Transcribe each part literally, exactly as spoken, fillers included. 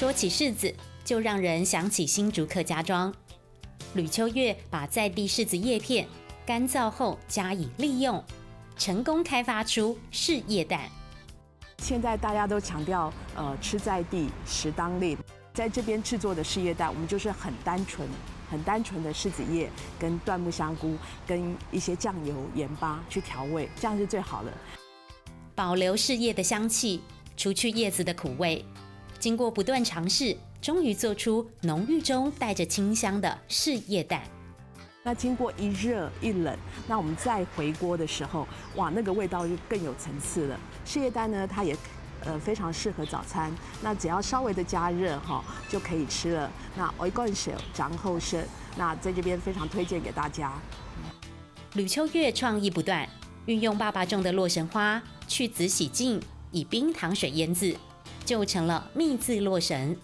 说起柿子，就让人想起新竹客家庄。吕秋月把在地柿子叶片干燥后加以利用，成功开发出柿叶蛋。现在大家都强调呃吃在地、食当令，在这边制作的柿叶蛋，我们就是很单纯、很单纯的柿子叶跟椴木香菇跟一些酱油、盐巴去调味，这样是最好的。保留柿叶的香气，除去叶子的苦味。经过不断尝试，终于做出浓郁中带着清香的柿叶蛋。那经过一热一冷，那我们再回锅的时候，哇，那个味道就更有层次了。柿叶蛋呢，它也呃非常适合早餐，那只要稍微的加热哈，就可以吃了。那 ôi 干 xéo 长后生，那在这边非常推荐给大家。吕秋月创意不断，运用爸爸种的洛神花去籽洗净，以冰糖水腌制，就成了蜜制洛神。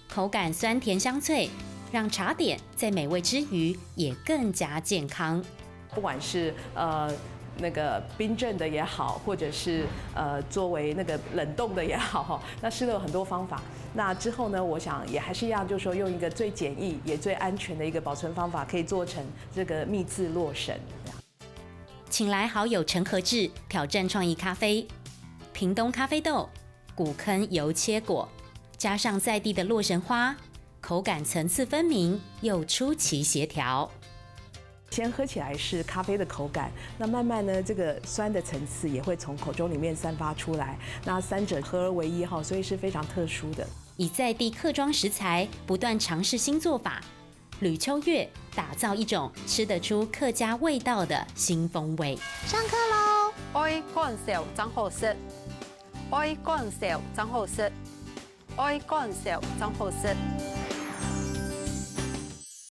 口感酸甜香脆，让茶点在美味之余也更加健康。不管是呃那个冰镇的也好，或者是呃作为那个冷冻的也好，那吃了有很多方法。那之后呢，我想也还是一样，就是说用一个最简易也最安全的一个保存方法，可以做成这个蜜制洛神。请来好友陈和志挑战创意咖啡，屏东咖啡豆、古坑油切果，加上在地的洛神花，口感层次分明又出奇协调。先喝起来是咖啡的口感，那慢慢呢，这个酸的层次也会从口中里面散发出来，那三者合而为一哈，所以是非常特殊的。以在地客庄食材不断尝试新做法，吕秋月打造一种吃得出客家味道的新风味。上课喽！愛乾燒正好食，愛乾燒正好食，愛乾燒正好食。